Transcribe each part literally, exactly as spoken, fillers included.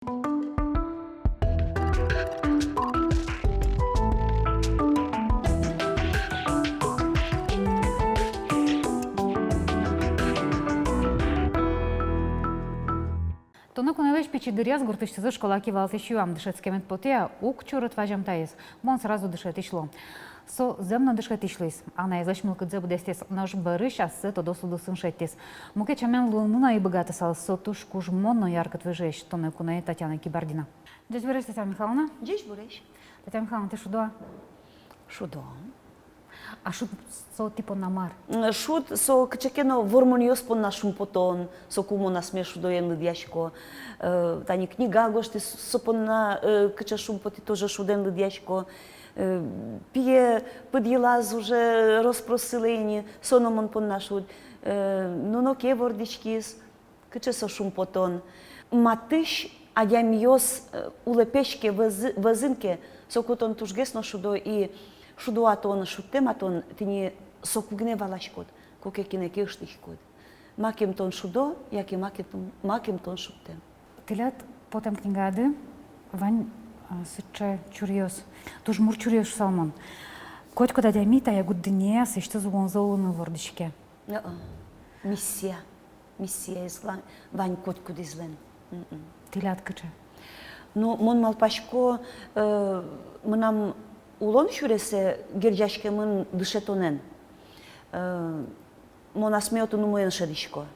Туннэ куноелэсь пичи дыръяз гуртысьтызы школа кивалтӥсь юам: дышетскемед потэ-а, уг чурыт вазем таиз. Мон сразу дышетӥсь луо. Со зэм но дышетӥсь луиз. Анаезлэсь мылкыдзэ быдэстэс, нош бӧрысь ассэ тодос удысын шедьтӥз. Мукет сямен луыны но ӧй быгатысал, со туж кужмо но яркыт выжыесь. Туннэ куное Татьяна Кибардина. Ӟечбуресь, Татьяна Михайловна. Ӟечбуресь. Татьяна Михайловна, тӥ шудо-а? Шудо. А шуд со тӥ понна мар? М, шуд со кыӵе ке но вормонъёс понна шумпотон, соку мон асме шудоен лыдъясько. Э, тани книга гожтӥ, со понна, э, кыӵе шумпотӥ, тоже шудэн лыдъясько. Э, пие пыд йылаз уже рос-прос сылэ ини, со но мон понна шуд. Э, нуноке вордӥськиз. Кыӵе со шумпотон. Матысь адямиос, э, улэпесь ке, вӧзы-, вӧзын ке, соку тон тужгес но шудо, и шудо-а тон, шудтэм-а тон, тӥни соку гинэ валаськод, куке кинэ ке ыштӥськод. Макем тон шудо, яке макем, макем тон шудтэм. Тӥляд потэм книгаяды вань, а, сыӵе чуръёс. Туж мур чуръёс шуысал мон. Котькуд адями тае гурт дуннее аслэсьтыз улонзэ улыны вордӥське. О-о. Миссия. Миссия из ва-, вань котькудӥзлэн. М-м. Тӥляд кыӵе? Ну, мон малпасько, э, мынам улон сюресэ герӟаськемын дышетонэн. Э, мон асме отын умоен шӧдӥсько.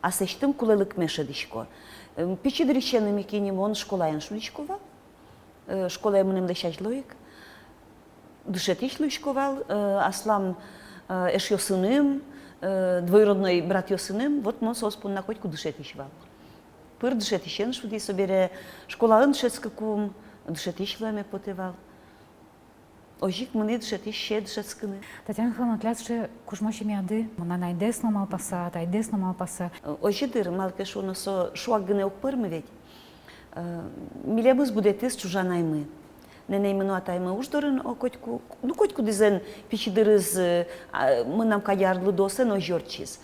Аслэсьтым кулэлыкме шӧдӥсько. Э, пичи дырысеным ик ини мон школаен шудӥсько вал. Э, школае мынэмлэсь азьло ик дышетӥсь луисько вал, э, аслам, э, эшъёсыным, э, двоюродной братъёсыным, вот мон соос понна котьку дышетӥсь вал. Пыр дышетӥсен шудӥ, собере школаын дышетскыкум, дышетӥсь луэме потэ вал. Озьы ик мынӥ дышетӥсе дышетскыны. Татьяна Михайловна, тӥляд сыӵе кужмо семьяды, мон анайдэс но малпаса, атайдэс но малпаса. Озьы дыр, малы ке шуоно, со шуак гинэ уг пӧрмы ведь. Э, милемыз будэтӥз чужанаймы. Нэнэймы но атаймы уж дорын, о, котьку, ну, котькудӥзлэн пичи дырыз, э, а, мынам кадь арлыдоослэн озьы ортчиз.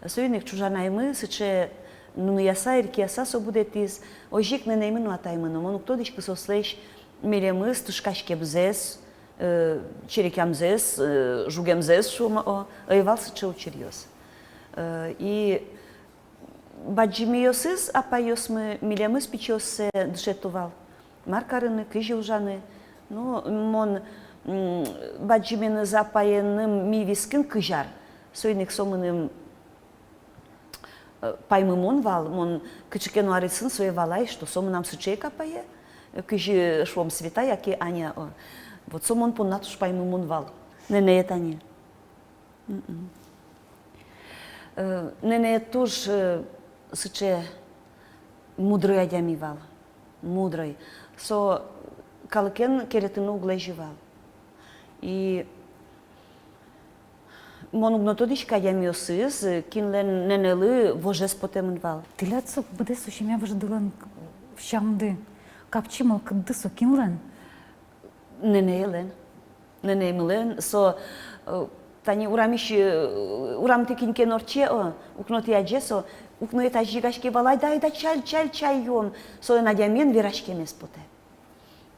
Соин ик чужанаймы сыӵе нуныяса, эрикъяса со будэтӥз, озьы ик нэнэймы но атаймы но. Мон уг тодӥськы соослэсь милемыз тышкаськемзэс, э, черекъямзэс, э, жугемзэс, шуом, о, ӧй вал сыӵе учыръёс. Э, и бадӟымъёсыз, апайёсмы, милемыз пичиоссэ дышето вал, мар карыны, кызьы ужаны. Ну, мон, м, бадӟыменыз апаеным ми вискын кызь ар. Соин ик со мыным, э, паймымон вал, мон кыӵе ке но арысын сое валай, что со мынам сыӵе ик апае, э, кызьы, шуом, Света яке Аня, о. Вот со мон понна туж паймымон вал. Нэнэе тани. Мгм. Э, нэнэе туж, э, сыӵе мудрый адями вал, мудрый. Со калыкен керетыны уг лэзьы вал. И мон уг но тодӥськы адямиосыз, э, кинлэн нэнэлы вожез потэмын вал. Тӥляд со быдэс со семья выжыдылэн сямды, капчи мылкыдды со кинлэн? Нэнэелэн. Нэнэемылэн. Со, э, тани урамысь, э, урамтӥ кин ке но ортче, о, укнотӥ адӟе, со укное тазьы йыгаське вал: «Айда, айда, чаль, чаль, чай юом». Солэн адямиен вераськемез потэ.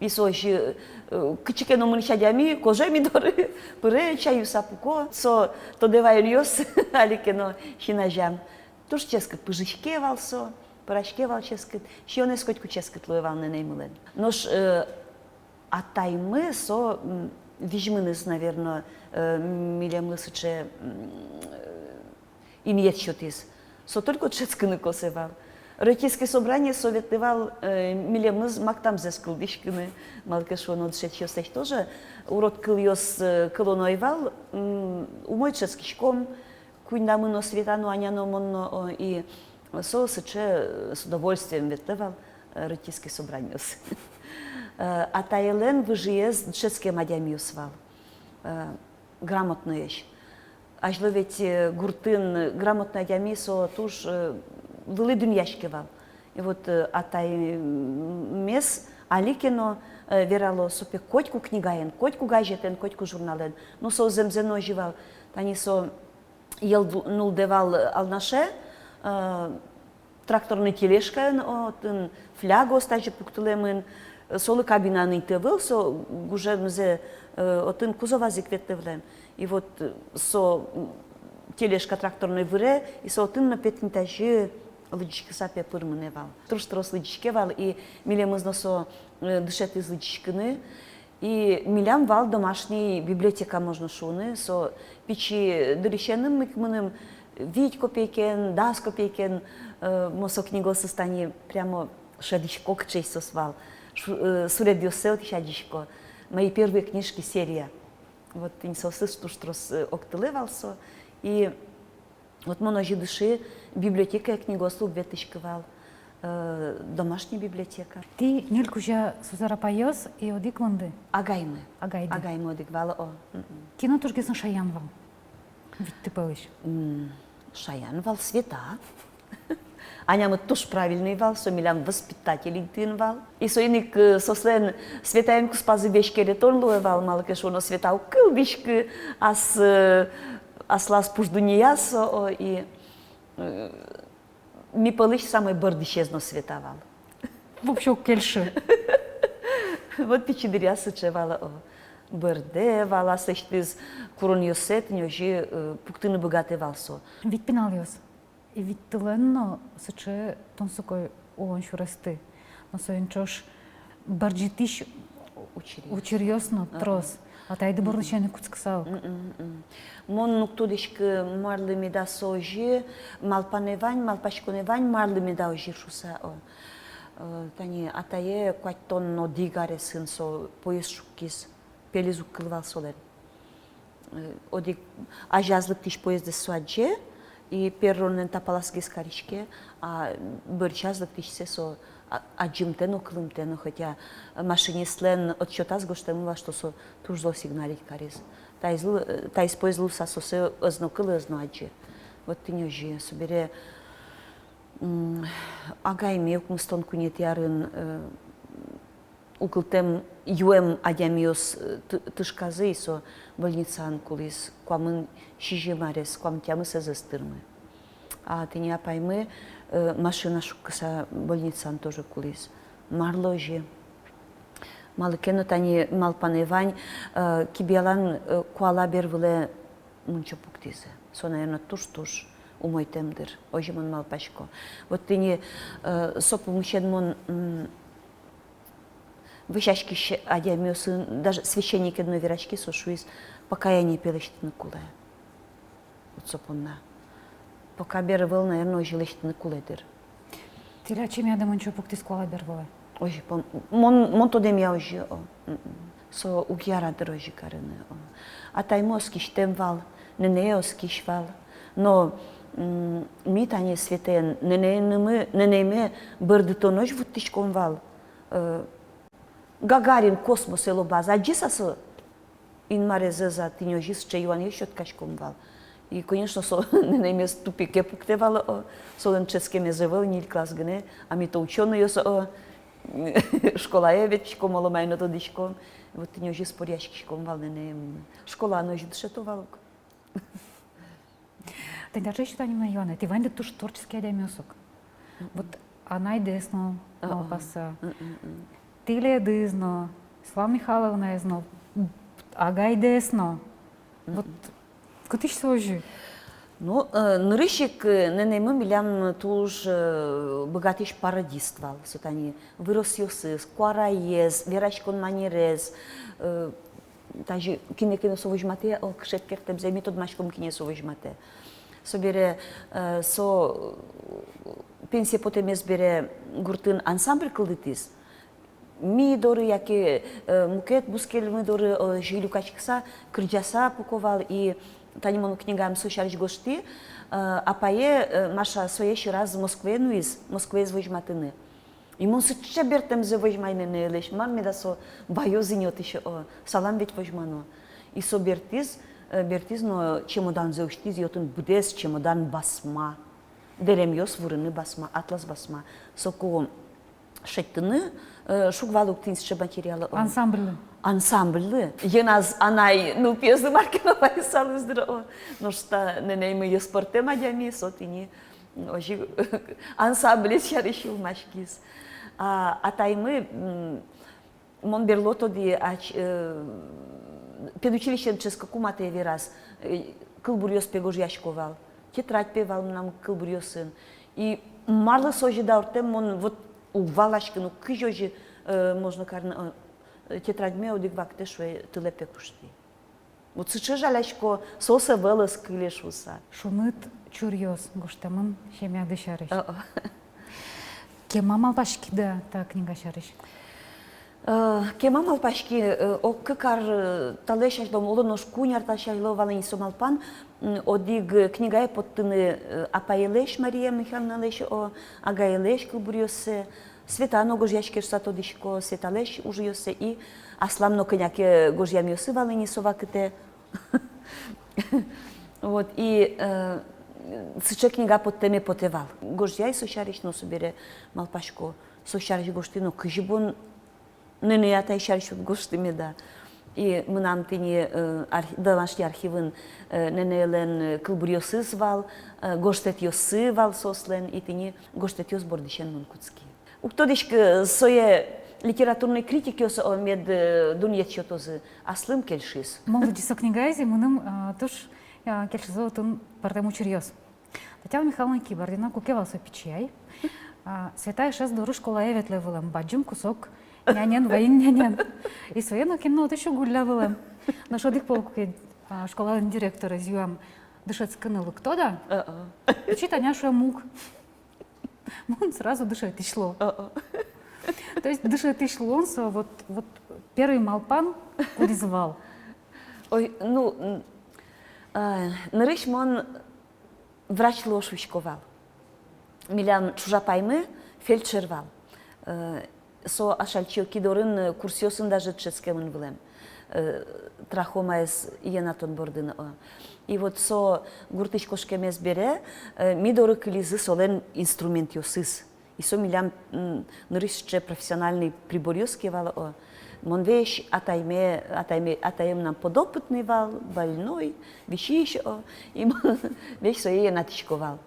И со озьы, э, кыӵе ке но мынӥсь адями кожа ми доры пыре, чай юса пуко. Со тодэ ваёнъёс али ке но син азям. Туж ческыт пыжиське вал со, пыраське вал ческыт. Сиёнэз котьку ческыт луэ вал нэнэемылэн. Нош, э, атаймы со, м, визьмыныз, наверно, э, милемлы сыӵе, м, э, инъет сётӥз. Со только дышетскыны косэ вал. Родительской собрание со ветлэ вал, э, милемыз мактамзэс кылзӥськыны, малы ке шуоно, дышетӥсьёслэсь тоже урод кылъёс, э, кылоно ӧй вал, м, умой дышетскиськом, куиньдамы но, Света но, Аня но, мон но, о, и со сыӵе, э, с удовольствием ветлэ вал, э, родительской собраниос. Э, атаелэн выжыез дышетскем адямиос вал, э, грамотноесь. Азьло ведь, э, гуртын грамотной адями со туж, э, вылӥ дунъяське вал. И вот, э, атаймес али ке но, э, верало: со пе котьку книгаен, котьку газетэн, котьку журналэн. Ну, со зэмзэ но озьы вал. Тани со йӧл нуллэ вал Алнаше, э, тракторной тележкаын, о, отын флягаос тазьы пуктылэмын, э, солы кабинаын инты ӧвӧл, со гужемзэ, э, отын кузоваз ик ветлэ вылэм. И вот, э, со, м, тележка тракторной выре, и со отын но, пе, тӥни тазьы лыдӟиськыса, пе, пыр мынэ вал. Туж трос лыдӟиське вал, и милемыз но со, э, дышетӥз лыдӟиськыны. И милям вал домашний библиотека, можно шуыны, со пичи дырысеным ик мыным вить копейкаен, дас копейкаен, э, мон со книгаосыз тани прямо шӧдӥсько, кыӵеесь соос вал. Шу-, э, суредъёссэ отысь адӟисько. «Мои первые книжки» серия. Вот тӥни соосыз туж трос, э, октылэ вал со. И вот мон озьы дыши, библиотекае книгаослы уг ветлӥськы вал, э, домашний библиотека. Тӥ ньыль кузя сузэр апайёс и одӥг луонды? Агаймы. Агайды. Агаймы одӥг вал, о. Мгм. Кин о тужгес но шаян вал витьтӥ пӧлысь? М, шаян вал Света. Анямы туж правильный вал, со милям воспитатель интыын вал. И соин ик, э, соослэн Светаен куспазы веськеретон луэ вал, малы ке шуоно Света уг кылзӥськы ас, э, аслаз пуш дуннеяз, о, и, э, ми пӧлысь самой бӧрдӥсез но Света вал. Вообще уг кельшы. Вот пичи дыръяз сыӵе вал, о. Бӧрдэ вал, аслэсьтыз куронъёссэ тӥни озьы, э, пуктыны быгатэ вал со. Вить пиналъёс. И витьтылэн но сыӵе тунсыко улон сюресты. Но соин ӵош бӧрдытӥсь учыръёс, учыръёс но, ага, трос. Атайды бордысен ик кутскысал. Мгм, мгм. Мон уг тодӥськы, марлы меда со озьы, малпанэ вань, малпаськонэ вань, марлы меда озьы шуыса, о. Э, тани атае куатьтон одӥг аресын со поезд шуккиз, пельыз уг кылы вал солэн. Э, одӥг азяз лыктӥсь поездэз со адӟе, и перронэн та паласгес кариське, а бӧрсяз лыктӥсьсэ со а-, адӟымтэ но, кылымтэ но, хотя машинистлэн отчётаз гожтэмын вал, что со туж зол сигналить кариз. Таиз лу-, э, таиз поезд луыса сосэ ӧз но кылы, ӧз но адӟы. Вот тӥни озьы, собере, м, агайме укмыстон куинетӥ арын, э, укылтэм, юэм адямиос, э, ты-, тышказы, и со больницаын кулӥз куамын сизьым арес, куамын тямысэз ӧз тырмы. А тӥни апаймы, э, машина шуккыса больницаын тоже кулӥз. Марлы озьы? Малы ке но тани малпанэ вань, э, Кибиялан, э, Куала бер вылэ мунчо пуктӥзы. Со, наверно, туж-туж умойтэм дыр. Озьы мон малпасько. Вот тӥни, э, со пумысен мон, м, вӧсяськись адямиосын, даже священникен но вераськи, со шуиз: «Покаяние, пе, лэсьтыны кулэ». Вот со понна. Пока бер ӧвӧл, наверно, озьы лэсьтыны кулэ дыр. Тӥляд семьяды мунчо пуктӥз Куала бер вылэ? Озьы пон-, мон, мон тодэмъя озьы, о. М-м. Со уг яра дыр озьы карыны, о. Атаймы оскисьтэм вал, нэнэе оскись вал. Но, м, ми тани Светаен нэнэенымы, нэнэеме бӧрдытонозь вуттӥськом вал. Э, Гагарин космосэ лобаз адӟиз-а со Инмарез, ӧз-а, тӥни озьы сыӵе юанъёс сётӥськом вал. И, конечно, со нэнэемез тупике пуктэ вал, о, солэн дышетскемез ӧвӧл, ньыль класс гинэ, а ми-то учёнойёс, о, школае ветлӥськом, оло мае но тодӥськом. Вот тӥни озьы споръяськиськом вал нэнэеммы. Школаын озьы дышето вал ук. Тӥни таӵе ещё тани мынам юанэ. Тӥ ваньды туж творческий адямиос ук. Вот анайдэс но, а-а, малпаса. М-м-м. Тӥледыз но, Светлана Михайловнаез но, агайдэс но. М-м. Вот кытысь со озьы? Ну, э, нырысь ик, э, нэнэеммы милям туж, э, быгатӥсь пародист вал. Со тани выросъёсыз, куараез, вераськон манерез, э, Тазьы кинэ ке но со возьматэ, о, кыӵе кертэмзэ, ми тодмаськом, кинэ со возьматэ. Собере, э, со, э, пенсие потэмез бере гуртын ансамбль кылдытӥз. Ми доры яке, э, мукет бускельмы доры, э, озьы люкаськыса, кырӟаса пуко вал, и тани мон книгаям со сярысь гожтӥ, э, апае, э, Маша, сое сьӧраз Москвае нуиз, Москваез возьматыны. И мон сыӵе бертэмзэ возьмай нэнэелэсь, мар меда со ваёз ини отысь, о, салам ведь возьмано. И со бертӥз, э, бертӥз но чемоданзэ усьтӥз, и отын быдэс чемодан басма. Дэремъёс вурыны басма, атлас басма. Соку шедьтыны, э, шуг вал ук тӥни сыӵе материалы, о. Ансамбльлы. Ансамбльлы. Йӧназ анай нылпиезлы мар ке но вайысалыз дыр, о. Нош та нэнэеммы йӧспӧртэм адями, со тӥни Озьы ансамблез сярысь сюлмаськиз. А атаймы, м, мон берло тодӥ, ач-, э, педучилищеын дышетскыкум, атае вераз, э, кылбуръёс пе гожъясько вал, тетрадь пе вал мынам кылбуръёсын. И малы со озьы дауртэм, мон вот уг валаськы но, кызьы озьы, э, можно карыны, э, тетрадьме одӥг вакытэ, шуэ, тылэ пе куштӥ. Вот сыӵе жалясько, соос ӧвӧл ӧз кыле шуыса. Шуныт чуръёс гожтэмын семьяды сярысь. О-о. Кема малпаськиды-а та книга сярысь? Э, кема малпаськи, э, ог кык ар, э, талэсь азьло, оло нош куинь ар талэсь азьло вал ини со малпан, м, одӥг, э, книгае поттыны, э, апаелэсь, Мария Михайловналэсь, о, агаелэсь кылбуръёссэ. Света но гожъяське шуыса тодӥсько, Светалэсь ужъёссэ, и аслам но кӧня ке гожъямъёсы вал ини со вакытэ. Вот, и, э, сыӵе книга поттэме потэ вал. Гожъяй со сярысь, но собере малпасько, со сярысь гожтӥ но, кызьы бон нэнэ-атай сярысь уд гожты меда. И мынам тӥни, э, арх-, домашний архивын, э, нэнэлэн, э, кылбуръёсыз вал, э, гожтэтъёссы вал соослэн, и тӥни гожтэтъёс бордысен мон кутски. Уг тодӥськы, сое литературной критикъёс, о, мед, э, дунъет сётозы, аслым кельшиз. Мон лыдӟи со книгаез, и мыным, а, туж, а, кельшизы отын пӧртэм учыръёс. Татьяна Михайловна Кибардина, куке вал со пичи ай, а, Света эшез доры школае ветлэ вылэм, бадӟым кусок нянен, вӧйын нянен. И сое нокин но отысь уг улля вылэм. Нош одӥг пол, куке, а, школалэн директорез юам: «Дышетскыны лыктод-а?» О-о. Пичи Таня шуэ: «Муг». Мон сразу дышетӥсь луо. О-о. То есть дышетӥсь луон со вот, вот первый малпан кудӥз вал? Ой, ну, м, а, нырысь мон врач луо шуисько вал. Милям чужапаймы фельдшер вал. Э, со Ашальчи Оки дорын, э, курсъёсын даже дышетскемын вылэм. Э, трахомаез йӧнатон бордын, о. И вот со гуртысь кошкемез бере, э, ми доры кылизы солэн инструментъёсыз. И со милям, м, нырысь сыӵе профессиональный приборъёс ке вал, о. Мон весь атайме, атайме, атае мынам подопытный вал, больной, висись, о. И мон весь сое йӧнатӥсько вал.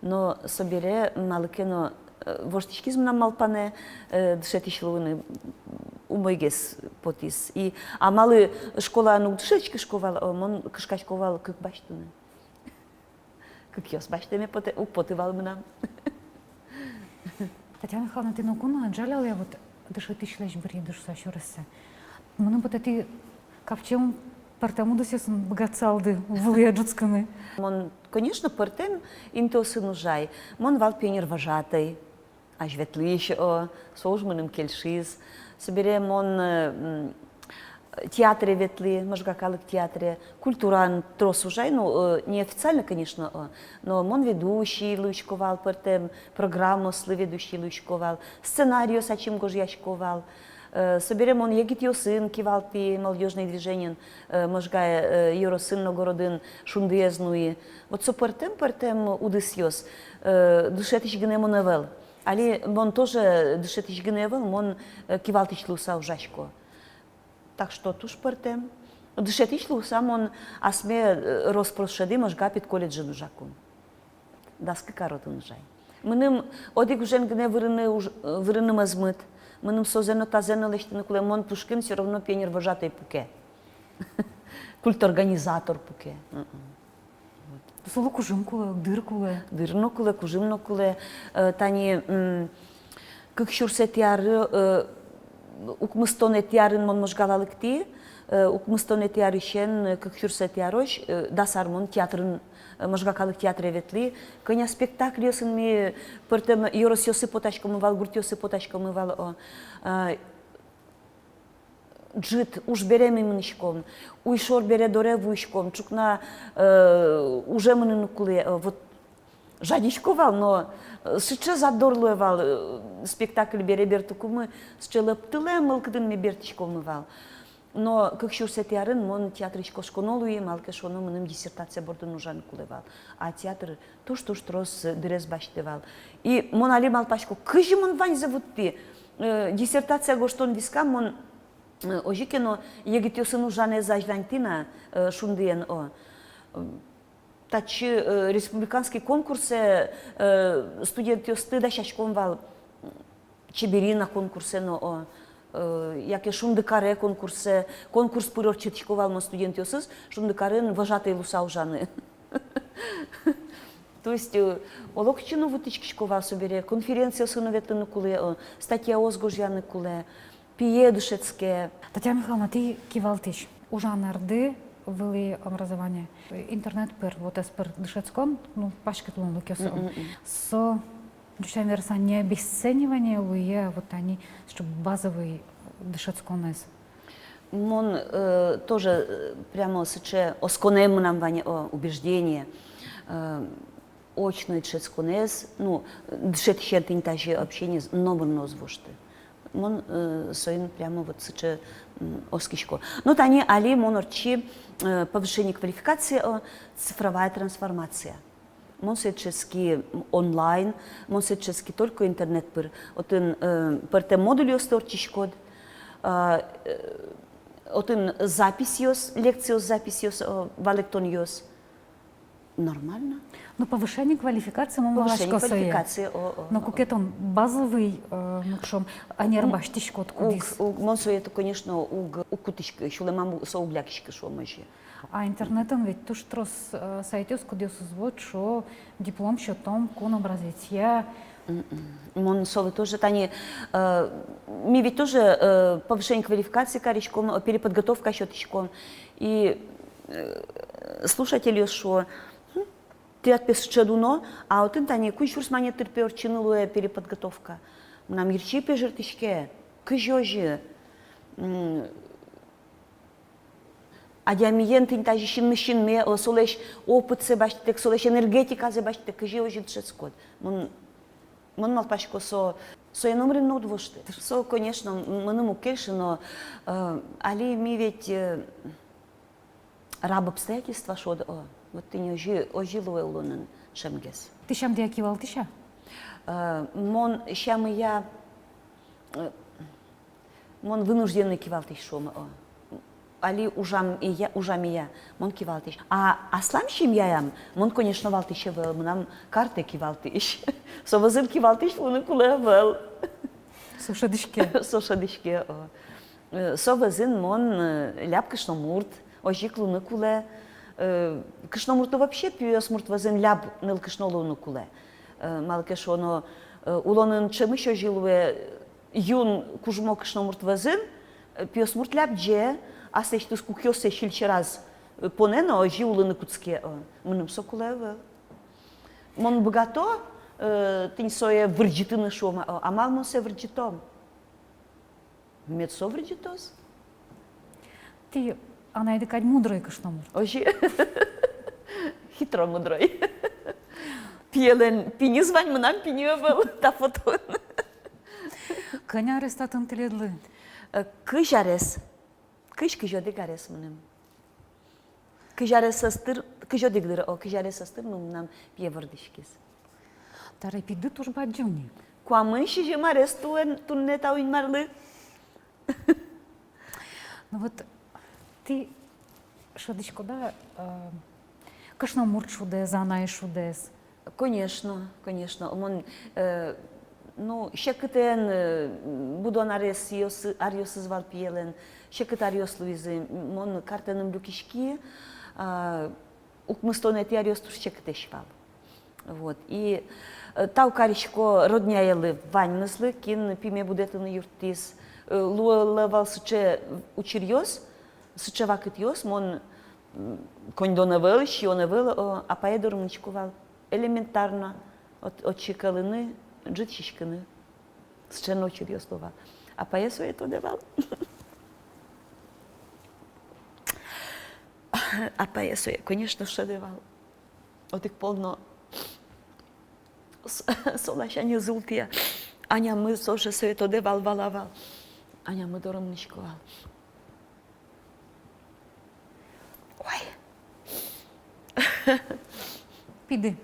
Но собере малы ке но, э, воштӥськиз мынам малпанэ, э, дышетӥсь луыны, умойгес потӥз. И, а малы школаын уг дышетскы шуисько вал, о, мон кышкасько вал кык басьтыны. Кыкъёс басьтэме потэ, уг поты вал мынам. Татьяна Михайловна, тӥ ноку но ӧд жалялэ-а вот дышетӥсьлэсь быръиды шуыса сюрессэ? Мыным потэ, тӥ капчем пӧртэм удысъёсын быгатысалды вылӥе ӝутскыны. Мон, конечно, пӧртэм интыосын ужай. Мон вал пионервожатый. Азьветлӥсь, о, со уж мыным кельшиз. Собере мон, э, м, театре ветлӥ, Можга калык театре, культураын трос ужай, ну, э, неофициально, конечно, о, но мон ведущий луисько вал, пӧртэм программаослы ведущий луисько вал, сценариос ачим гожъясько вал. Э, собере мон егитъёсын кивалтӥ, молодёжный движениын, э, Можга, э, ёросын но городын «Шундыез» нуи. Вот со пӧртэм-пӧртэм удысъёс, э, дышетӥсь гинэ мон ӧвӧл. Али мон тоже дышетӥсь гинэ ӧвӧл, мон, э, кивалтӥсь луыса ужасько. Так что туж пӧртэм. Дышетӥсь луыса мон асме, э, рос-прос шӧдӥ Можга педколледжын ужаку. Дас кык ар отын ужай. Мыным одӥг ужен гинэ вырыны уж-, э, вырыны мӧзмыт. Мыным созэ но, тазэ но лэсьтыны кулэ, мон пушкын всё равно пионервожатый пуке. Культорганизатор пуке. Мгм. Вот. Солы кужым кулэ, дыр кулэ. Дыр но кулэ, кужым но кулэ. Э, тани, м, кык сюрсэтӥ ар, э, укмыстонэтӥ арын мон Можгала лыктӥ, э, укмыстонэтӥ арысен, э, кык сюрсэтӥ арозь, э, дас ар мон театрын, э, Можга калык театре ветлӥ. Кӧня спектакльёсын ми пӧртэм ёросъёсы потаськомы вал, гуртъёсы потаськомы вал, о. Э, ӝыт уж бере ми мынӥськом, уйшор бере доре вуиськом, ӵукна, э, уже мыныны кулэ, э, вот жадисько вал, но, э, сыӵе задор луэ вал, э, спектакль бере бертыкумы, сыӵе лӧптылэм мылкыдын ми бертӥськомы вал. Но кык сюрсэтӥ арын мон театрысь кошконо луи, малы ке шуоно, мыным диссертация бордын ужаны кулэ вал. А театр туж-туж трос дырез басьтэ вал. И мон али малпасько, кызьы мон ваньзэ вуттӥ, э, диссертация гожтон вискам мон, э, озьы ке но, егитъёсын ужанэз азьланьтӥ на, э, «Шундыен», о. М, Татчы, э, республиканский конкурсэ, э, студентъёсты дасяськом вал, «Чеберина» конкурсэ но, о, э, яке «Шундыкаре» конкурсэ, конкурс пыр ортчытӥсько вал мон студентъёсыз Шундыкарын вожатый луса ужаны. То есть, э, олокытчы но вуттӥськисько вал собере, конференциосы но ветлыны кулэ, э, статьяос гожъяны кулэ, пие дышетске. Татьяна Михайловна, тӥ кивалтӥсь, ужан арды вылӥ образование, интернет пыр, вот ас пыр дышетскон, ну, паськыт луонлыкъёс. Мгм, мгм. Со, ӟуч сямен вераса, не обесценивание луэ, вот ини, чтобы базовый дышетсконэз. Мон, э, тоже, э, прямо сыӵе осконэ мынам вань, о, убеждение. Э, очной дышетсконэз, ну, дышетӥсен тӥни тазьы общениез номыр но уз вошты. Мон, э, соин прямо вот сыӵе, м, оскисько. Ну, тани али мон ортчи, э, повышение квалификации, о, цифровая трансформация. Мон сое дышетски онлайн, мон сое дышетски только интернет пыр. Отын, э, пӧртэм модульёсты ортчиськод, э, э, отын записьёс, лекциос, записьёс, э, валэктонъёс. Нормально. Ну, повышение квалификации, мон малпасько, сое. Повышение квалификации, о, о, о. Но куке тон базовый, э, ну, шуом, ӧнер басьтӥськод, кудӥз. Уг, уг, мон сое, это, конечно, уг, уг кутӥськы, сюлэмам со уг лякиськы, шуом озьы. А интернетын ведь туж трос, э, сайтъёс, кудъёсыз вот, шуо, диплом сётом кун образецъя. Мгм. Мон солы тоже тани, э, ми ведь тоже, э, повышение квалификации кариськом, э, переподготовка сётӥськом. И, э, слушательёс шуо: «Хм, тӥляд пе сыӵе дуно, а отын тани куинь сюрс манет тыр пе ортчыны луэ переподготовка». Мынам йырси пе жыртӥське, кызьы озьы. М, адямиен тӥни тазьы синмысь синме, о, солэсь опытсэ басьтытэк, солэсь энергетиказэ басьтытэк, кызьы озьы дышетскод. Мон, мон малпасько, со, сое номырин но уд вошты. Со, конечно, м-, мыным уг кельшы, но, э, али ми ведь, э, раб обстоятельства шуод, о, вот тӥни озьы, озьы луэ улонын шемгес. Тӥ сямдыя кивалтӥсь-а? Э, мон сямъя, э, Мон вынужденный кивалтӥсь, шуом, о. Али ужамъя, ужамъя мон кивалтӥсь. А аслам семьяям мон, конечно, валтӥсь ӧвӧл, мынам картэ кивалтӥсь. Со вӧзын кивалтӥсь луыны кулэ ӧвӧл. Со шӧдӥське. Со шӧдӥське, о. Э, со вӧзын мон, э, ляб кышномурт, озьы ик луыны кулэ. Э, кышномуртлы вообще пиосмурт вӧзын ляб нылкышно луыны кулэ. Э, малы ке шуоно, э, улонын ӵемысь озьы луэ, юн кужмо кышномурт вӧзын, э, пиосмурт лябӟе, аслэсьтыз кукъёссэ сильчераз, э, понэ но озьы улыны кутске, э, мыным со кулэ ӧвӧл. Мон быгато, э, тӥни сое вырӟытыны, шуом, э, а малы мон сое вырӟыто? Мед со вырӟытоз. Тӥ анайды кадь мудрой кышномурт. Озьы. Хитро мудрой. Пиелэн пиньыз вань, мынам пиньы ӧвӧл, та фотоын. Кӧня арес татын тӥледлы? Э, кызь арес. Кызь, кызь одӥг арес мыным. Кызь аресэз тыр, кызь одӥг дыр, о, кызь аресэз тыр, ну, мынам пие вордӥськиз. Табере пиды туж бадӟым ни. Куамын сизьым арес туэ, туннэ, тау Инмарлы. Ну вот, тӥ шӧдӥськоды-а, э, кышномурт шудэс, анай шудэс? Конечно, конечно. Мон, э, ну, секытэн, э, будон аръёсы-, аръёсыз вал пиелэн, секыт аръёс луизы, мон картэным люкиськи, а, укмыстонэтӥ аръёс туж секытэсь вал. Вот. И, э, тау карисько родняелы, ваньмызлы, кин пиме будэтыны юрттӥз. Э, луылэ вал сыӵе учыръёс, сыӵе вакытъёс, мон, м, коньдон ӧвӧл, сиён ӧвӧл, о, апае доры мынӥсько вал. Элементарно. От-, отчы кӧлыны, ӝыт сиськыны. Сыӵе но учыръёс луо вал. Апае сое тодэ вал. Апае сое, конечно, шӧдэ вал. Одӥг пол но с-, со ласянь ӧз ултӥя. Анямы со же сое тодэ вал, вала вал. Анямы доры мынӥсько вал. Ой. Пиды.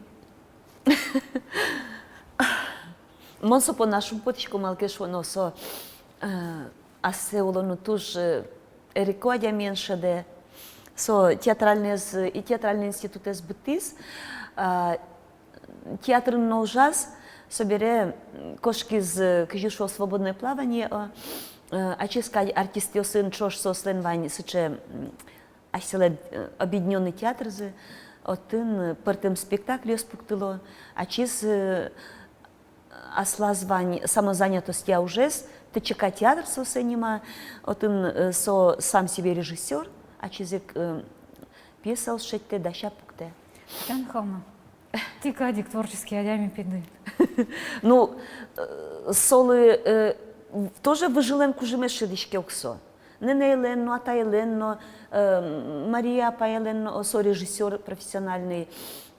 Мон со понна шумпотӥсько, малы ке шуоно, со, э, ассэ улонын туж, э, эрико адямиен шӧдэ, Со театральноез, и театральной институтэз быдтӥз, а, театрын но ужаз, собере, м, кошкиз, э, кызьы шуо, свободное плавание, о, э, ачиз кадь артистъёсын ӵош соослэн вань сыӵе, м, асьсэлэн, э, объединённый театрзы, отын, э, пӧртэм спектакльёс пуктыло, ачиз, э, аслаз вань самозанятостья ужез, Т Ч К театр со сое нима, отын, э, со сам себе режиссёр, ачиз ик, э, пьесаос шедьтэ, дася пуктэ. Татьяна Михайловна, тӥ кадь ик творческий адями, пиды. Ну, э, солы, э, тоже выжылэн кужымез шӧдӥське ук со. Нэнэйлэн но, атайлэн но, э, Мария апаелэн но, со режиссёр профессиональный.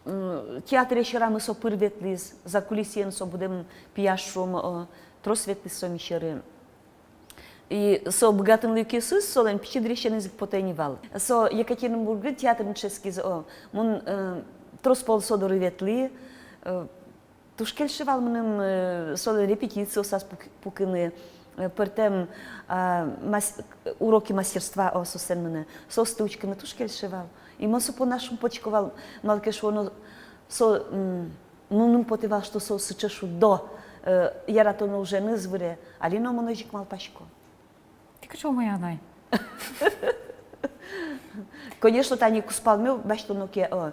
М, театре сьӧрамы со пыр ветлӥз, закулисьеын со будэм пияш, шуом, э, трос ветлӥз со ми сьӧры. И со быгатонлыкез солэн пичи дырысеныз ик потэ ни вал. Со Екатеринбургын театрын дышетскиз, о, мон, э, трос пол со доры ветлӥ, э, туж кельше вал мыным, э, солэн репетициосаз пук-, пукыны, э, пӧртэм, а, мас-, уроки мастерства, о, соослэн мынэ. Соосты учкыны туж кельше вал. И мон со понна шумпотӥсько вал, малы ке шуоно, со, м, мыным потэ вал, что со сыӵе шудо, э, яратоно уженыз выре, али но мон озьы ик малпасько. Тӥ кыӵе умой анай. Конечно, тани кузпалме басьтоно ке, э,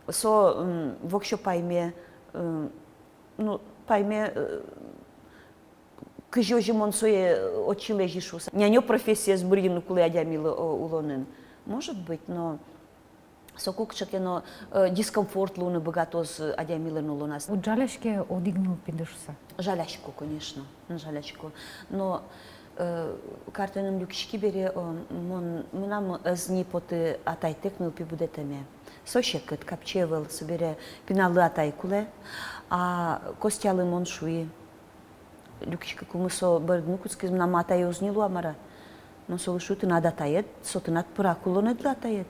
со, м, воксё пайме, э, ну, пайме, э, кызьы озьы мон сое отчы лэзи шуса. Няньё профессиез бырйыны кулэ адямилы, о, улонын. Может быть, но соку кыӵе ке но, э, дискомфорт луыны быгатоз, э, адямилэн улоназ. Уд жаляське одӥг ныл, пиды, шуса? Жалясько, конечно, жалясько. Но, э, картэным люкиськи бере, э, мон, мынам ӧз ни поты атайтэк нылпи будэтэме. Со секыт, капчи ӧвӧл, собере пиналлы атай кулэ, а Костялы мон шуи. Люкиськыкумы со бӧрдыны кутскиз, мынам атае уз ни луы-а, мар-а. Мон солы шуи: тынад атаед, со тынад пырак улонэдлы атаед.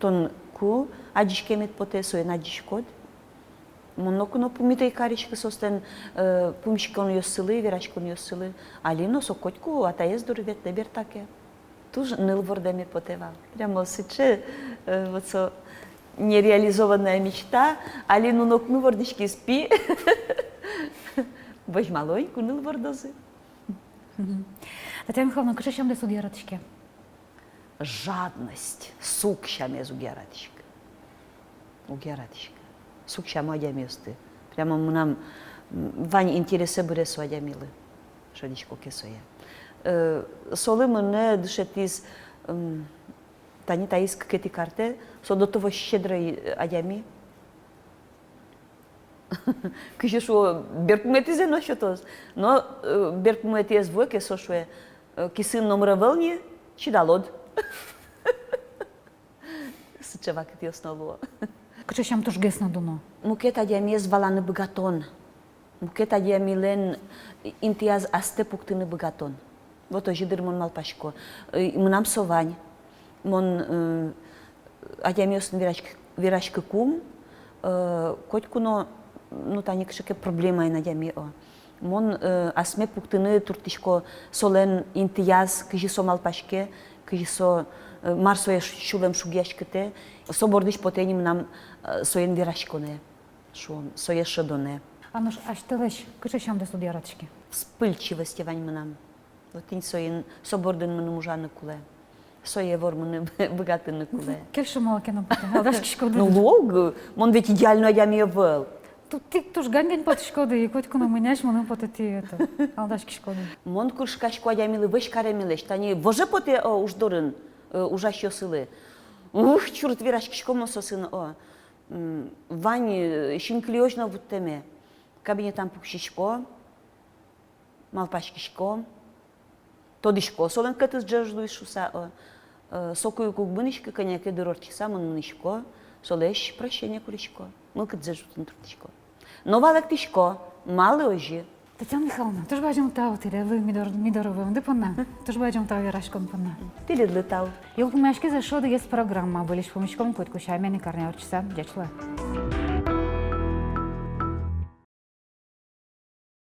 Тон ку адӟиськемед потэ, соин адӟиськод. Мон ноку но пумит ӧй кариськы соослэн, э, пумиськонъёссылы, вераськонъёссылы. Али но со котьку атаез доры ветлэ бертаке. Туж ныл вордэме потэ вал. Прямо сыӵе, э, вот со нереализованная мечта. Али нунокмы вордӥськиз пи. Возьмало ини, ку ныл вордозы. Мгм. Татьяна Михайловна, кыӵе сямдэс уд яратӥське? Жадность, сук сямез уг яратӥськы. Уг яратӥськы. Сук сямо адямиосты. Прямо мынам, м, вань интересэ быре со адямилы. Шӧдӥсько ке сое. Э, солы мынэ дышетӥз, м, тани таиз кыкетӥ картэ, со до того щедрый, э, адями. Кызьы шуо, берпуметӥзэ но сётоз. Но, э, берпуметӥез вуэ ке, со шуэ, э, кисын номыр ӧвӧл ни, чидалод. Сыӵе вакытъёс но луо. Кыӵе сям тужгес но дуно? Мукет адямиез валаны быгатон. Мукет адямилэн интыяз астэ пуктыны быгатон. Вот озьы, дыр, мон малпасько. Э, мынам со вань. Мон, э, адямиосын вераськ-, вераськыкум, э, котьку но, ну, тани кыӵе ке проблемаен адями, о. Мон, э, асме пуктыны турттӥсько солэн интыяз, кызьы со малпаське, кызьы со, э, мар сое ш-, сюлэм шугъяськытэ, со бордысь потэ ини мынам, э, соин вераськонэ, шуом, сое шӧдонэ. А нош асьтэлэсь кыӵе сямдэс уд яратӥське? Вспыльчивость вань мынам. Вот тӥни соин, со бордын мыным ужаны кулэ. Сое вормыны быгатыны кулэ. Кельше малы ке но потэ, алдаськиськоды. Ну, луо ук, мон ведь идеальной адями ӧвӧл. Тӥ, тӥ туж гань-гань потӥськоды, и котьку но мынясь мыным потэ, тӥ это, алдаськиськоды. Мон кышкасько адямилы вӧсь каремелэсь, тани воже потэ, о, уж дорын, э, ужасьёсылы. Ух, чурыт вераськисько мон соосын, о. М, вань, э, синкылиозь но вуттэме. Кабинетам пуксисько. Малпаськисько, тодӥсько, солэн кӧтыз ӝӧж луиз шуса, о, э, соку ик уг мынӥськы, кӧня ке дыр ортчыса мон мынӥсько, солэсь прощение курисько, мылкыдзэ ӝутыны турттӥсько. Но валэктӥсько, малы озьы. Татьяна Михайловна, туж бадӟым тау тӥледлы ми дор-, ми доры вуэмды понна. Туж бадӟым тау вераськон понна. Тӥледлы тау. Йылпумъяськиз «Эшшо одӥгез» программа. Выльысь пумиськом котьку сямен ик арня ортчыса. Ӟеч луэ.